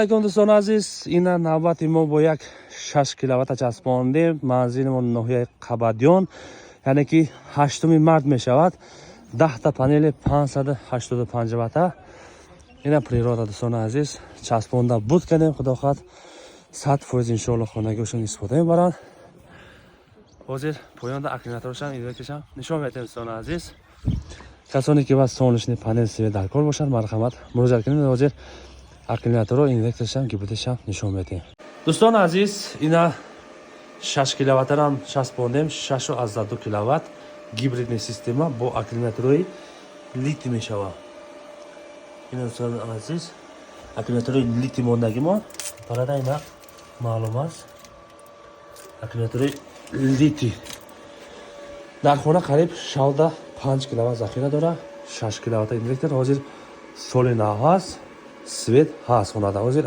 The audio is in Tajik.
Алейкум, дӯстони азиз. Ина навбати мо бо як 6 киловатта часпондем. Манзилимон ноҳияи Қабадён, яъне ки 8 март мешавад. 10-та панели 585 ватта, ина природа, дӯстони азиз, часпонда буд кардем. Худо хоҳад, 100%, иншоалло, хонагиҳошон истифода мебаранд. Ҳозир поёнда аккумуляторшам, инверторшам нишон медиҳем. Дӯстони азиз, касоне ки ба солнечный панел свет дар кор бошанд, марҳамат, муроҷиат кунед. Ҳозир аккумуляторо, инверторшам, гибридшам нишон медиҳем. Дӯстони азиз, ина 6 киловаттарам часпондем, 6,2 киловатт, гибридный система бо аккумуляторҳои литий мешавад. Ина, дӯстони азиз, аккумуляторҳои литий мондагимо парада, ина маълум аст, аккумуляторҳои литий дар хона қариб 65 киловатт захира дорад, 6 киловатта инвертор. Ҳозир соли нав ҳаст, свет ҳаст хонада ҳозир.